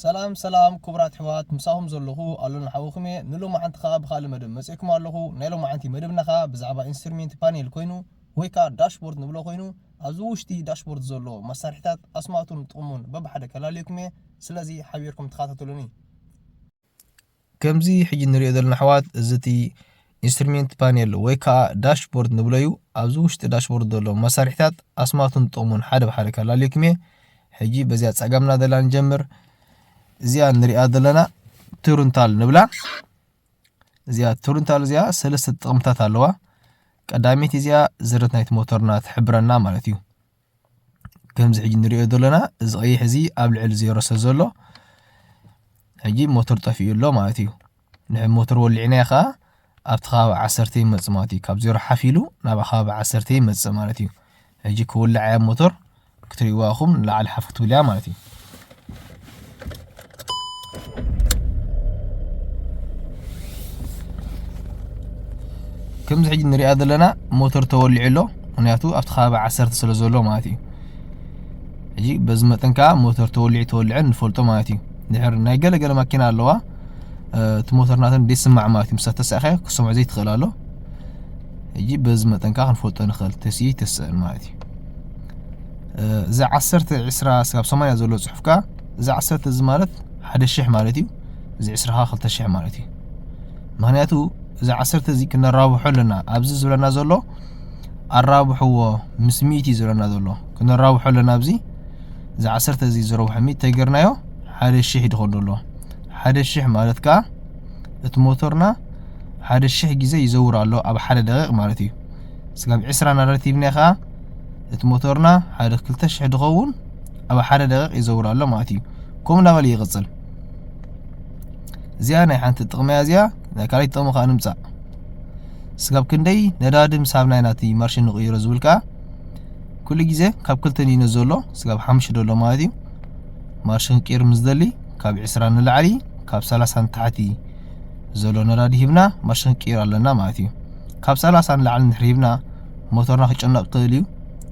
ሰላም ሰላም ክቡራት ኣሕዋት፣ ምሳኹም ዘለኹ ኣሎን ሓውኹም እየ። ንሎማዓንቲ ኸኣ ብኻልእ መደብ መጺእኩም ኣለኹ። ናይ ሎማዓንቲ መደብና ኸኣ ብዛዕባ ኢንስትሩሜንት ፓኔል ኮይኑ ወይ ከኣ ዳሽቦርድ ንብሎ ኮይኑ፣ ኣብዚ ውሽጢ ዳሽቦርድ ዘሎ መሳርሒታት ኣስማቱን ጥቕሙን በብሓደ ከላልየኩም እየ። ስለዚ ሓቢርኩም ተኸታተሉኒ። ከምዚ ሕጂ ንሪኦ ዘለና ኣሕዋት፣ እዚ እቲ ኢንስትሩሜንት ፓኔል ወይ ከኣ ዳሽቦርድ ንብሎ እዩ። ኣብዚ ውሽጢ ዳሽቦርድ ዘሎ መሳርሒታት ኣስማቱን ጥቕሙን ሓደ ብሓደ ከላልየኩም እየ። ሕጂ በዚኣ ጸጋምና ዘላ ንጀምር። እዚኣ ንሪኣ ዘለና ቱርንታል ንብላ። እዚኣ ቱርንታል እዚኣ ሰለስተ ጥቕምታት ኣለዋ። ቀዳመይቲ እዚኣ ዝረት ናይቲ ሞተርና ትሕብረና ማለት እዩ። ከምዚ ሕጂ ንሪኦ ዘለና እዚ ቀይሕ እዚ ኣብ ልዕሊ ዜሮ ስለ ዘሎ ሕጂ ሞተር ጠፊኡ ኣሎ ማለት እዩ። ንሕ ሞተር ወሊዕናዮ ኸኣ ኣብቲ ከባቢ ዓሰርተ ይመጽእ ማለት እዩ። ካብ ዜሮ ሓፍ ኢሉ ናብ ከባቢ ዓሰርተ ይመጽእ ማለት እዩ። ሕጂ ክውልዕ እያ ሞተር፣ ክትርእይዋ ኢኹም ንላዕሊ ሓፍ ክትብል እያ ማለት እዩ። ከምዚ ሕጂ ንሪኣ ዘለና ሞተር ተወሊዑ ኣሎ፣ ምኽንያቱ ኣብቲ ከባቢ ዓሰርተ ስለ ዘሎ ማለት እዩ። ሕጂ በዚ መጠን ከኣ ሞተር ተወሊዑ ተወሊዐ ንፈልጦ ማለት እዩ። ድሕር ናይ ገለ ገለ ማኪና ኣለዋ፣ እ፣ እቲ ሞተር ናተን ደይስማዕ ማለት እዩ። ምስ ተሳእኻዮ ክሰምዖ ዘይትኽእል ኣሎ። ሕጂ በዚ መጠን ከኣ ክንፈልጦ ንኽእል፣ ተስኢ ተስእን ማለት እዩ። እ፣ እዚ ዓሰርተ፣ ዕስራ ስጋብ ሰማንያ ዘሎ ጽሑፍ ከኣ፣ እዚ ዓሰርተ እዚ ማለት ሓደ ሽሕ ማለት እዩ። እዚ ዕስራ ከኣ ክልተ ሽሕ ማለት እዩ። ምኽንያቱ እዚ ዓሰርተ እዚ ክነራብሖ ኣለና። ኣብዚ ዝብለና ዘሎ ኣራብሕዎ ምስ ሚእቲ እዩ ዝብለና ዘሎ። ክነራብሖ ኣለና ኣብዚ። እዚ ዓሰርተ እዚ ዝረብሖ ሚእቲ ተገርናዮ ሓደ ሽሕ ይድኾን ዘሎ። ሓደ ሽሕ ማለት ከኣ እቲ ሞተርና ሓደ ሽሕ ግዜ ይዘውር ኣሎ ኣብ ሓደ ደቂቕ ማለት እዩ። ስጋብ ዕስራ ናዳዲት ሂብናዮ ከኣ እቲ ሞተርና ሓደ ክልተ ሽሕ ድኸውን ኣብ ሓደ ደቂቕ ይዘውር ኣሎ ማለት እዩ። ከምኡ እናበለ ይቕጽል። እዚኣ ናይ ሓንቲ ጥቕሚ እያ እዚኣ። ናይ ካልኣይቲ ጥቕሚ ከኣ ንምጻእ። ስጋብ ክንደይ ነዳዲ ምስ ሃብና ኢና እቲ ማርሽ ንቕይሮ ዝብል ከኣ ኩሉ ግዜ ካብ ክልተ ንኢነ ዘሎ ስጋብ ሓሙሽተ ዘሎ ማለት እዩ። ማርሽ ክንቅይር ምስ ደሊ ካብ ዕስራ ንላዕሊ ካብ ሰላሳ ንታሕቲ ዘሎ ነዳዲ ሂብና ማርሽ ክንቅይር ኣለና ማለት እዩ። ካብ ሰላሳ ንላዕሊ እንድሕር ሂብና ሞተርና ክጨነቕ ይኽእል እዩ።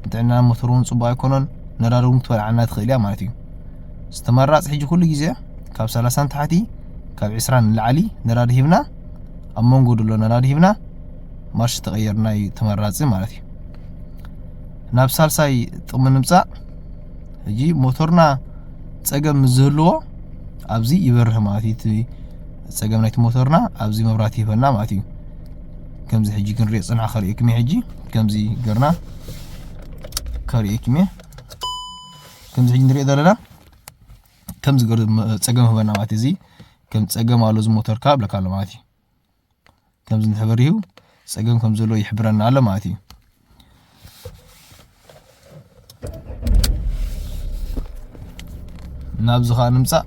ንጥዕና ሞተር እውን ጽቡቕ ኣይኮነን። ነዳዲ እውን ክትበልዓና ትኽእል እያ ማለት እዩ። ዝተመራጽ ሕጂ ኩሉ ግዜ ካብ ሰላሳ ንታሕቲ ካብ ዕስራ ንላዕሊ ነዳዲ ሂብና ኣብ መንጎ ድሎ ነዳዲ ሂብና ማርሽ ተቐየርና እዩ ተመራጺ ማለት እዩ። ናብ ሳልሳይ ጥቕሚ ንምጻእ። ሕጂ ሞተርና ጸገም ምስ ዝህልዎ ኣብዚ ይበርህ ማለት እዩ። እቲ ጸገም ናይቲ ሞተርና ኣብዚ መብራህቲ ይህበና ማለት እዩ። ከምዚ ሕጂ ክንሪኦ ጽንሓ ከርእየኩም እየ። ሕጂ ከምዚ ገርና ከርእየኩም እየ። ከምዚ ሕጂ ንሪኦ ዘለና ከምዚ ገር ጸገም ህበና ማለት እዩ። እዚ ከም ጸገም ኣሎ እዚ ሞተርካ ብለካ ኣሎ ማለት እዩ። ከምዚ እንድሕር በሪሁ ጸገም ከም ዘሎ ይሕብረና ኣሎ ማለት እዩ። ናብዚ ኸኣ ንምጻእ።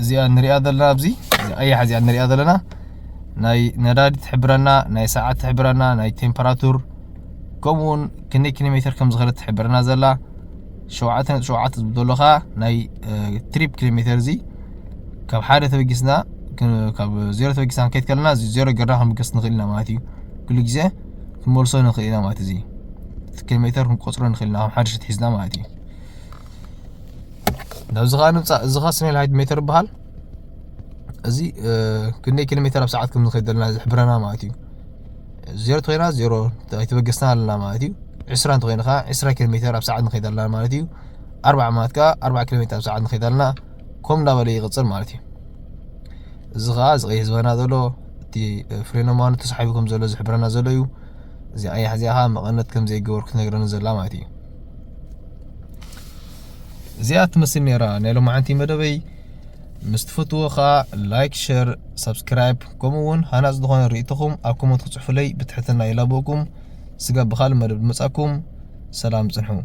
እዚኣ ንሪኣ ዘለና ኣብዚ፣ እዚኣ ቀያሕ እዚኣ ንሪኣ ዘለና ናይ ነዳዲ ትሕብረና፣ ናይ ሰዓት ትሕብረና፣ ናይ ቴምፐራቱር፣ ከምኡ እውን ክንደይ ኪሎ ሜተር ከም ዝኸደት ትሕብረና ዘላ። ሸውዓተ ነጥቢ ሸውዓተ ዝብል ዘሎ ኸኣ ናይ፣ እ፣ ትሪፕ ኪሎ ሜተር እዚ ካብ ሓደ ተበጊስና፣ ክ-፣ ካብ ዜሮ ተበጊስና ክንከይድ ከለና፣ እዚ ዜሮ ጌርና ክንብገስ ንኽእል ኢና ማለት እዩ። ኩሉ ግዜ ክንመልሶ ንኽእል ኢና ማለት እዚ። እቲ ኪሎ ሜተር ክንቆጽሮ ንኽእል ኢና፣ ከም ሓድሽ ሒዝና ማለት እዩ። ናብዚ ኸኣ ንምጻእ፣ እዚ ኸኣ ስኔል ሃይት ሜተር ይበሃል። እዚ፣ እ፣ ክንደይ ኪሎ ሜተር ኣብ ሰዓት ከም ንኸይድ ዘለና ዝሕብረና ማለት እዩ። ዜሮ እንተኾይና ዜሮ ኣይተበገስና ኣለና ማለት እዩ። ዕስራ እንተኾይኑ ኸዓ ዕስራ ኪሎ ሜተር ኣብ ሰዓት ንኸይድ ኣለና ማለት እዩ። ኣርብዓ ማለት ከኣ ኣርብዓ ኪሎ ሜተር ኣብ ሰዓት ንኸይድ ኣለና። ከም እንዳበለ ይቕጽል ማለት እዩ። እዚ ኸዓ እዚ ቀይሕ ዝበና ዘሎ እቲ ፍሬኖ ማኑ ተሳሒቡ ከም ዘሎ ዝሕብረና ዘሎ እዩ። እዚ ቀያሕ እዚኣ ኸዓ መቐነት ከም ዘይገበርኩ ትነግረኒ ዘላ ማለት እዩ። እዚኣ ትመስል ነይራ ናይ ሎማዓንቲ መደበይ። ምስ ትፈትዎ ኸዓ ላይክ፣ ሸር፣ ሳብስክራይብ ከምኡ እውን ሃናጺ ዝኾነ ርእይቶኹም ኣብ ኮመንት ክጽሕፉለይ ብትሕትና ይላበወኩም። ስጋብ ብኻልእ መደብ ዝመጻኩም ሰላም ጽንሑ።